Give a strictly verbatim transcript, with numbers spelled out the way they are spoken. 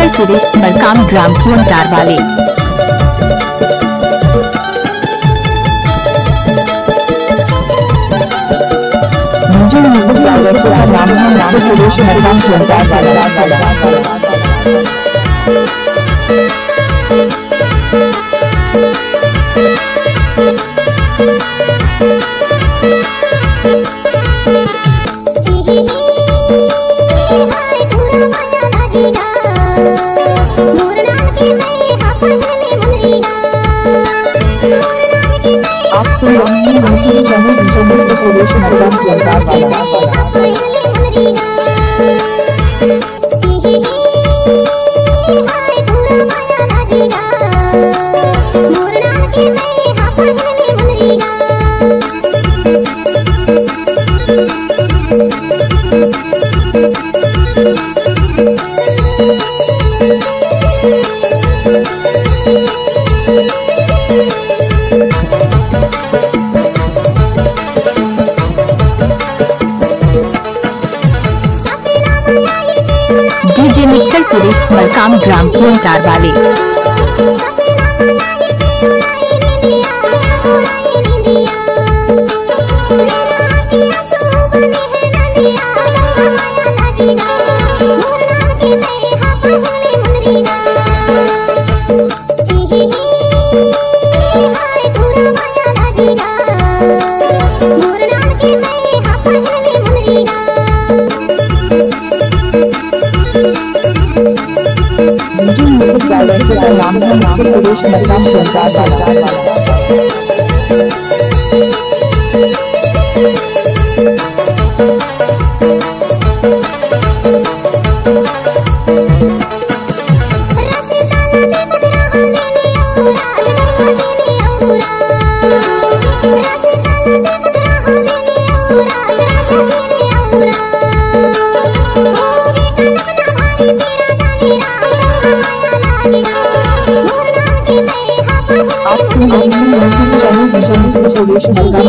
सुरेश मरकाम ग्राम कुंटार वाले। आप सुन रहे हैं मंत्री रमेश जमीन से सुरेश मरकाम कुंटार वाला। डीजे मिक्सर सुरेश मरकाम ग्राम कुंटार वाले। म्यूजिक डायरेक्टर का नाम है नाम सुरेश मरकाम कुंटार वाला। आप सुन रहे हैं मंत्री रमेश जमीन से सुरेश मरकाम